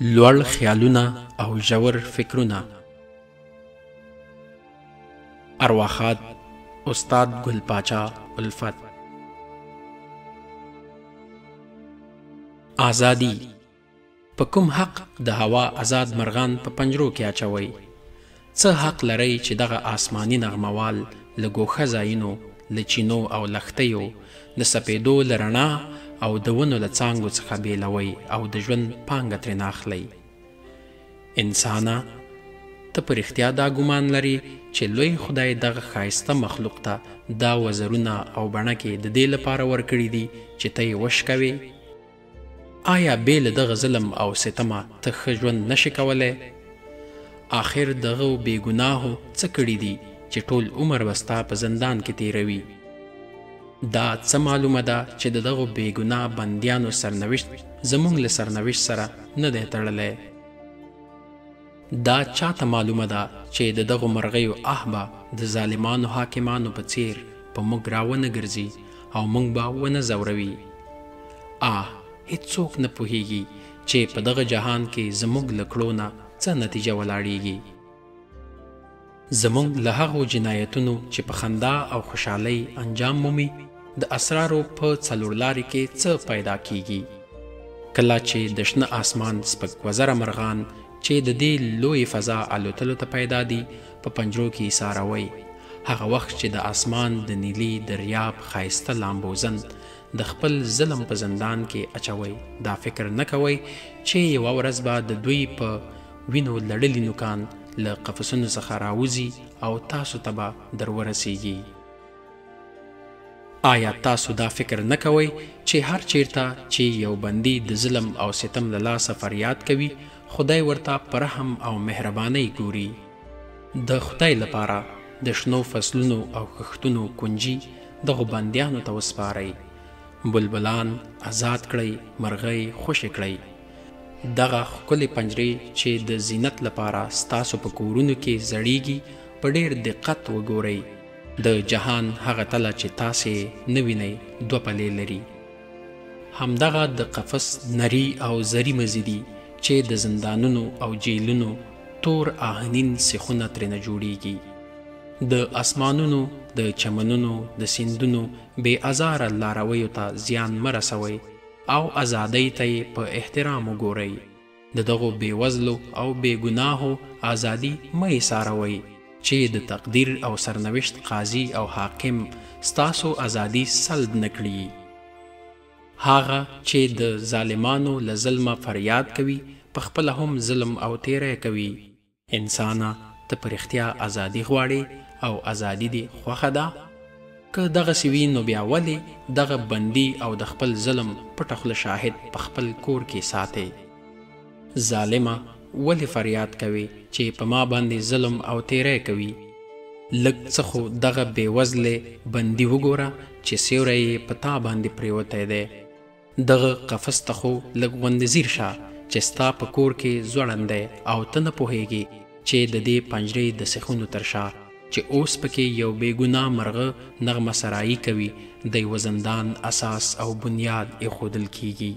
لوړ خیالونه او ژور فکرونه. ارواښاد استاد ګل پاچا الفت. آزادي په کوم حق د هوا آزاد مرغان په پنجرو کې اچوئ؟ څه حق لرئ چې دغه آسماني نغمهوال له ګوښه ځایونو، له چینو او لښتیو، د سپېدو له رڼا او د ونو له څانګو څخه بېلوئ او د ژوند پانګه ترېنه اخلئ؟ انسانه، ته په رښتیا دا ګومان لرې چې لوی خدای دغه ښایسته مخلوق ته دا وزرونه او بڼکې د دې لپاره ورکړي دي چې ته یې وشکوې؟ آیا بې له دغه ظلم او ستمه ته ښه ژوند نشې کولی؟ آخر دغو بې ګناهو څه کړي دي چې ټول عمر به ستا په زندان کې تېروي؟ دا څه معلومه ده چې د دغو بې ګناه بندیانو سرنوشت زموږ له سرنوشت سره نه دی تړلی؟ دا چاته معلومه ده چې د دغو مرغیو آه به د ظالمانو حاکمانو په څیر په موږ را ونه ګرځي او موږ به ونه ځوروي؟ آه، هیڅوک نه پوهیږي چې په دغه جهان کې زموږ له کړو نه څه نتیجه ولاړیږي. زموږ له هغو جنایتونو چې په خندا او خوشحالۍ انجام مومي، د اسرارو په څلورلارې کې څه پیدا کیږي؟ کله چې د شنه آسمان سپک وزره مرغان چې د دې لویې فضا الوتلو ته پیدا دي په پنجرو کې ایساروئ، هغه وخت چې د آسمان د نیلي دریاب ښایسته لامبوزن د خپل ظلم په زندان کې اچوئ، دا فکر نه کوئ چې یوه ورځ به د دوی په وینو لړلي نوکان له قفسونو څخه راوځي او تاسو ته به در ورسیږي؟ آیا تاسو دا فکر نه کوئ چې هر چیرته چې یو بندي د ظلم او ستم له لاسه فریاد کوي، خدای ورته په رحم او مهربانۍ ګوري؟ د خدای لپاره د شنو فصلونو او کښتونو کنجي دغو بندیانو ته وسپارئ. بلبلان ازاد کړئ، مرغۍ خوشې کړئ. دغه ښکلې پنجرې چې د زینت لپاره ستاسو په کورونو کې زړیږي، په ډېر دقت وګورئ. د جهان هغه تله چې تاسې نه وینئ دوه پلې لري. همدغه د قفس نري او زري مزي دي چې د زندانونو او جیلونو تور آهنین سیخونه ترېنه جوړیږي. د اسمانونو، د چمنونو، د سیندونو بې ازاره لارویو ته زیان مه رسوئ او ازادۍ ته یې په احترام وګورئ. د دغو بېوزلو او بې ګناهو ازادي مه ایساروئ چې د تقدیر او سرنوشت قاضي او حاکم ستاسو ازادي سلب نه کړي. هغه چې د ظالمانو له ظلمه فریاد کوي، په خپله هم ظلم او تیری کوي. انسانه، ته په رښتیا ازادي غواړې او ازادي دې خوښه ده؟ که دغسې وي نو بیا ولې دغه بندي او د خپل ظلم پټه خوله شاهد په خپل کور کې ساتې؟ ظالمه، ولې فریاد کوې چې په ما باندې ظلم او تیری کوي؟ لږ څه خو دغه بېوزلی بندي وګوره چې سیوری یې په تا باندې پرېوتی دی. دغه قفس ته خو لږ غوندې ځیر شه چې ستا په کور کې ځوړند دی او ته نه پوهېږې چې د دې پنجرې د سیخونو تر شا چې اوس پکې یو بې ګناه مرغه نغمه سرایي کوي، د یوه زندان اساس او بنیاد ایښودل کیږي.